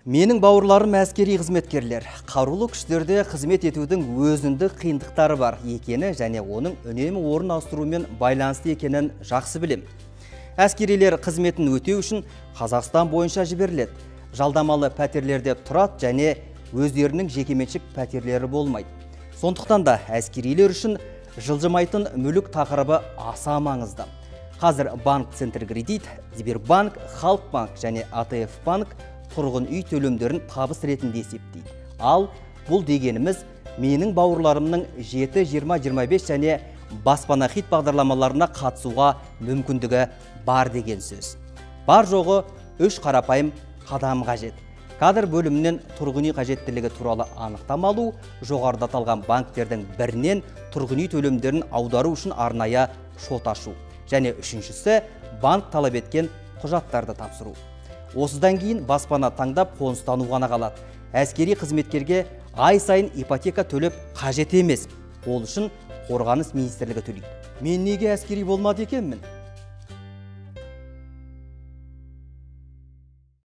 Менің бауырларым әскери қызметкерлер. Қарулы күштерде қызмет етудің өзіндік қиындықтары бар екені және оның үнемі орын ауыстырумен байланысты екенін жақсы білем. Әскерилер қызметін өтеу үшін Қазақстан бойынша жіберіледі. Жалдамалы пәтерлерде тұрады және өздерінің жекеменшік пәтерлері болмайды. Сондықтан да әскерилер үшін жылжымайтын мүлік тақырыбы аса маңызды. Қазір Банк Центркредит, Сбербанк, Халық банк және АТФ банк тұрғын үй төлемдерін табыс ретінде есептейді. Ал бұл дегеніміз менің бауырларымның 7, 20, 25 және Баспана хит бағдарламаларына қатысуға мүмкіндігі бар деген сөз. Бар жоғы 3 қарапайым қадам қажет. Кадр бөлімінен тұрғын үй қажеттілігі туралы анықтама алу, жоғарыда аталған банктердің бірінен тұрғын үй төлемдерін аудару үшін арнайы шот ашу. Және үшіншісі банк талап еткен құжаттарды тапсыру. Осыдан кейін баспана таңдап қоныстану ғана қалады. Әскери қызметкерге ай сайын ипотека төлеп қажет емес. Ол үшін Қорғаныс министрлігі төлейді. Мен неге әскери болмады екенмін?